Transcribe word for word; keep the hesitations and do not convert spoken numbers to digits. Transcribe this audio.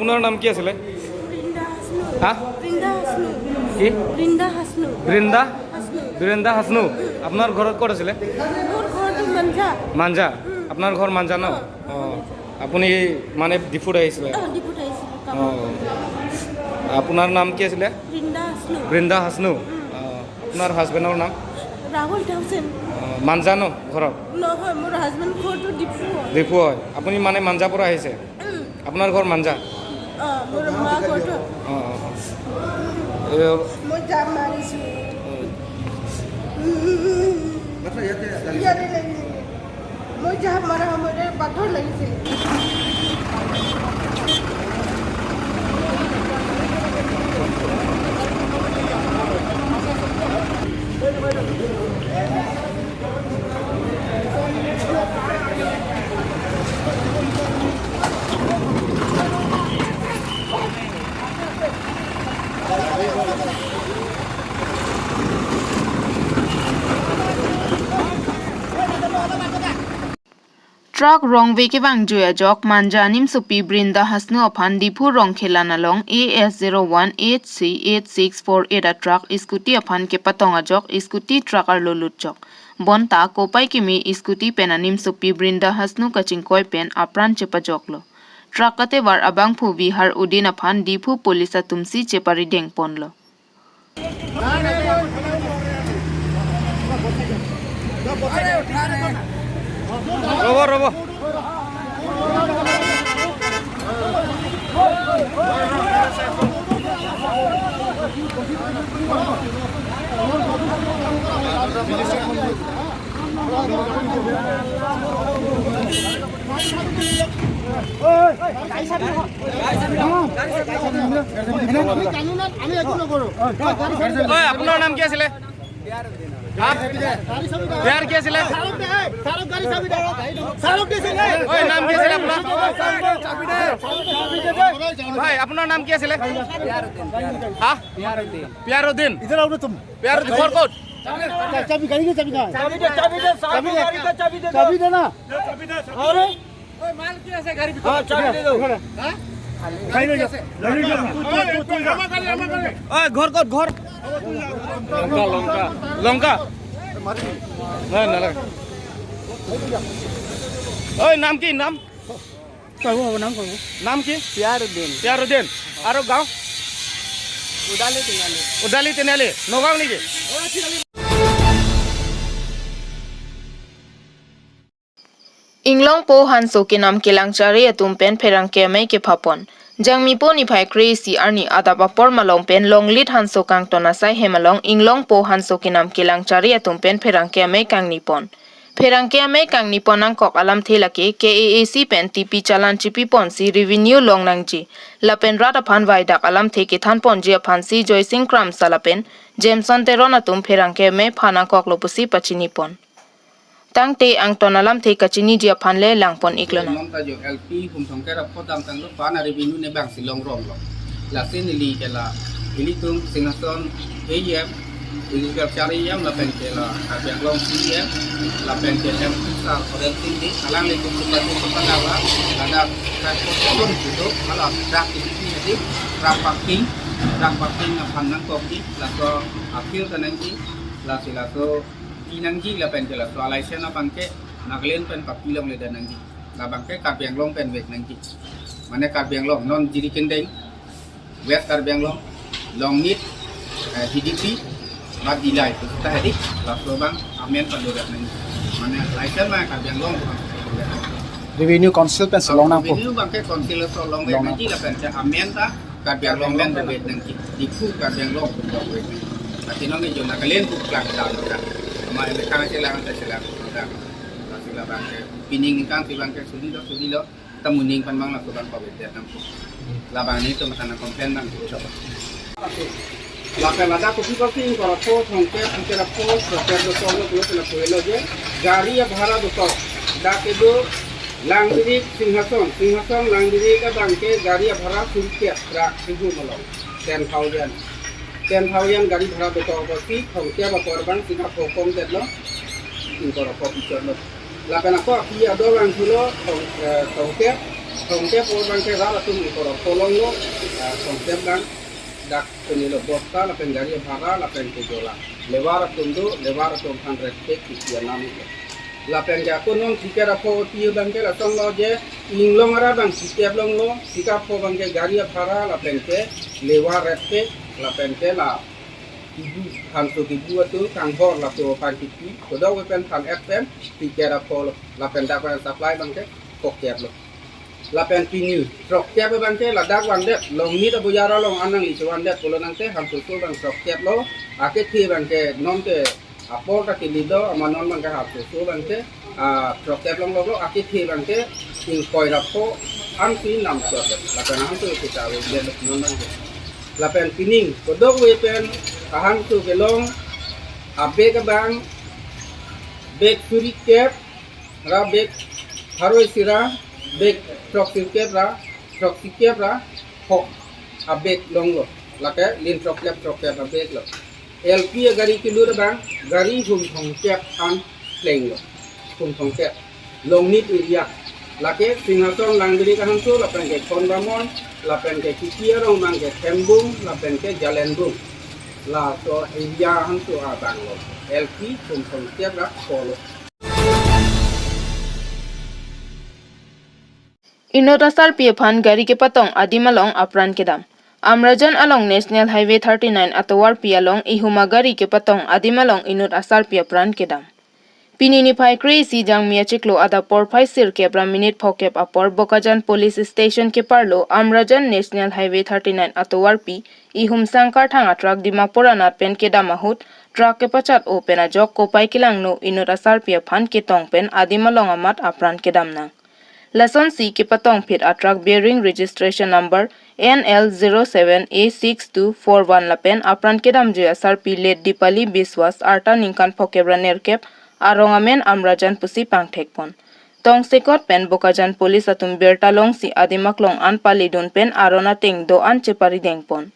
আপোনাৰ নাম কি আছিলে? বৃন্দা হাছনু। হা? বৃন্দা হাছনু। কি? বৃন্দা হাছনু। বৃন্দা? হাছনু। বৃন্দা হাছনু। আপোনাৰ ঘৰত ক'ত আছিলে? মোৰ ঘৰটো মাঞ্জা। মাঞ্জা? উম। আপোনাৰ ঘৰ মাঞ্জা ন? অ, অ। মাঞ্জা। আপুনি মানে ডিফুত আহিছিলে? অ, ডিফুত আহিছিলোঁ, কামত। অ। আপোনাৰ নাম কি আছিলে? বৃন্দা হাছনু। বৃন্দা হাছনু? উম। অ। আপোনাৰ হাজবেণ্ডৰ নাম? ৰাহুল থাউচেন। অ, মাঞ্জা ন ঘৰত? নহয়, মোৰ হাজবেণ্ড ঘৰটো ডিফু হয়। ডিফু হয়। আপুনি মানে মাঞ্জা পৰা আহিছে? উম। আপোনাৰ ঘৰ মাঞ্জা? অ, মোৰ মা ঘৰটো। অ, অ, অ। এই মই জাপ মাৰিছোঁ। অ। ইয়াতে লাগিছে। ইয়াতে লাগিছে। মই জাপ মাৰা সময়তে পাথৰ লাগিছে। Truck rongve kevangjui ajok Manja animsopi Brinda Hasnu aphan Diphu Rongkhelan along A S zero one H C eight six four eight a truck scooty aphan kepatong ajok scooty truck arlo lutjok. Bonta kopai keme scooty pen animsopi Brinda Hasnu kachingkoi pen apran chepajoklo. Truck katevar abangphu Vihar Udin aphan Diphu police atumsi cheparideng ponlo. ৰ'ব, ৰ'ব। ঐ, আপোনাৰ নাম কি আছিলে? হা? বিয়াৰ কি আছিলে? ঐ, নাম কি আছিলে আপোনাৰ? ভাই, আপোনাৰ নাম কি আছিলে? হা? পিয়াৰ উদ্দিন। পিয়াৰ উদ্দিন, ঘৰ ক'ত? चाबी, गाड़ी का चाबी कहाँ है? चाबी दे, चाबी दे, चाबी दे, गाड़ी का चाबी दे दो। चाबी देना। अरे, हाँ, चाबी दे दो। ঐ, ঘৰ ক'ত, ঘৰ? লংকা, লংকা। লংকা? নাই, নালাগে। ঐ, নাম কি, নাম? ক'ব, ক'ব, নাম ক'ব। নাম কি? পিয়াৰ উদ্দিন। পিয়াৰ উদ্দিন। আৰু গাঁও? উদালি তিনিআলি। উদালি তিনিআলি। নগাঁও নেকি? Inglongpo hanso kenam kelang chari atum pen pherangke amei kephapon. Jangmipo niphai kre-isi arni adap apor malom pen Longlit hanso kangton asai hem along Inglongpo hanso kenam kelang chari atum pen pherangke amei kangnipon. Pherangke amei kangnipon nangkok alamthe lake K A A C pen T P challan chipiponsi revenue long nangji. Lapen rat aphan vaidak alamthe kethanponji aphansi Joysing Kramsa lapen Jameson Teron atum pherangke amei phan nangkoklo pusi pachinipon. Tangte angton alamthe kachiniji aphan le langpon iklonang. Imam Tajo L P hum thongker apot damtanglo, pan revenue ne bangsi longromlo. Lasi neli ke la, ilitum Singhason A E M, ilitum Kachari E M, lapen ke la Karbi Anglong C E M, lapen ke M P sir Horen Sing Bey, alanglitum sumpati sumpatala, ladak transportation judo, ala dak isi hadi, truck parking, truck parking aphan nangkokji, laso appeal ta nangji, lasi laso pi nangji lapen ke laso a-license abangke Nagaland pen papi longledet nangji. Labangke Karbi Anglong pen vek nangji. Mane Karbi Anglong, non Jirikindeng, West Karbi Anglong, Longnit, eh, Hidipi, ba Dillai, ta hadi, laso abang amen padodet nangji. Mane license ma Karbi Anglong, Revenue Council pen si long nangpo. Revenue abangke Council si longvek nangji lapen ke amen ta Karbi Anglong pen dovet nangji. Diphu Karbi Anglong pen dovet nangji. Lasi nonke jo Nagaland pu klang dam ta. Ma ele kang chelang ta chelang ta. Lasi labangke pining ningkan si abangke sudilo sudilo. Ta moning pen abang laso abang pavedet nangpo. Labang nelitum methang nang complain nangpo. Lapen ladak kopi kopi ingkoi ra pho, thomkep, phlikep ra pho, sirkep dotok lo, pulo pela pulo je, gari abhara dotok. Dak kedo Langdirik Singhason, Singhason Langdirik abangke gari abhara sirkep, truck ihu malong, ten thousand. Ten thousand gari bhara dotok kopi, thomkep apor abang sika phokong tet lo, ingkoi ra pho pichot lo. Lapen ako api ador lang thulo, thong, eh, thomkep, Throngkep abangke rat atum ikorok kolonglo, ah, throngkep abang dak penilo bosta lapen gari bhara lapen kejola. Lebar atum do, lebar atum hundred ke kiki anam ilo. Lapen ke ako non ticket apho oti abangke lasonlo je inglong arat abang sikep longlo, sikep apho abangke gari bhara lapen ke lebar ret ke lapen ke la ibu hanso ibu atum kanghor laso aphan kipi, kodok pen than F M ticket apho lo, lapen dak pen supply abangke phokep lo. Lapen pini throkkep abangke ladak vandet, Longnit abojar along an nangli chevandet pulo tangte hanso so abang throkkep lo, akethe abangke non ke apor ta kili do, ama non abangke hanso so abangke, ah, throkkep longlo, akethe abangke ingkoi ra pho ansi nam so, lapen hanso kita ave non abangke. Lapen pining kodok ave pen ahanso kelong abag abang, bag suri kep ra bag pharo isi ra, bag throksi kep ra, throksi kep ra pho abag longlo. Lake lin throkkep throkkep abag lo. L P agari kelut abang gari hum thomkep an plenglo. Hum thomkep. Longnit area. Lake Singhason Langbirik ahanso lapen ke Khondamon lapen ke kiki arong abangke Thembung lapen ke Jalenbung. Laso area ahanso abang lo. L P hum thomkep ra pho lo. Inut asarpi aphan gari kepatong adim along apran kedam. Amrajan along National Highway thirty-nine atovarpi along ihum agari kepatong adim along inut asarpi apran kedam. Pini niphai kre-isi Jangmi achiklo adap porphai sirkep ra minute phokep apor Bokajan Police Station keparlo Amrajan National Highway thirty-nine atovarpi ihum Sangkarthang atruck Dimapur anat pen kedam ahut truck kepachat-o pen ajok kopai kelangno inut asarpi aphan ketong pen adim along amat apran kedam nang. Lasonsi kepatongphit atruck bearing registration number N L zero seven A six two four one lapen apran kedamjui asarpi late Dipali Biswas arta ningkan phokep ra nerkep, arong amen Amrajan pusi pangthekpon. Tongsekot pen Bokajan Police atum birta longsi adim aklong an palidun pen aron ateng do-an cheparidengpon.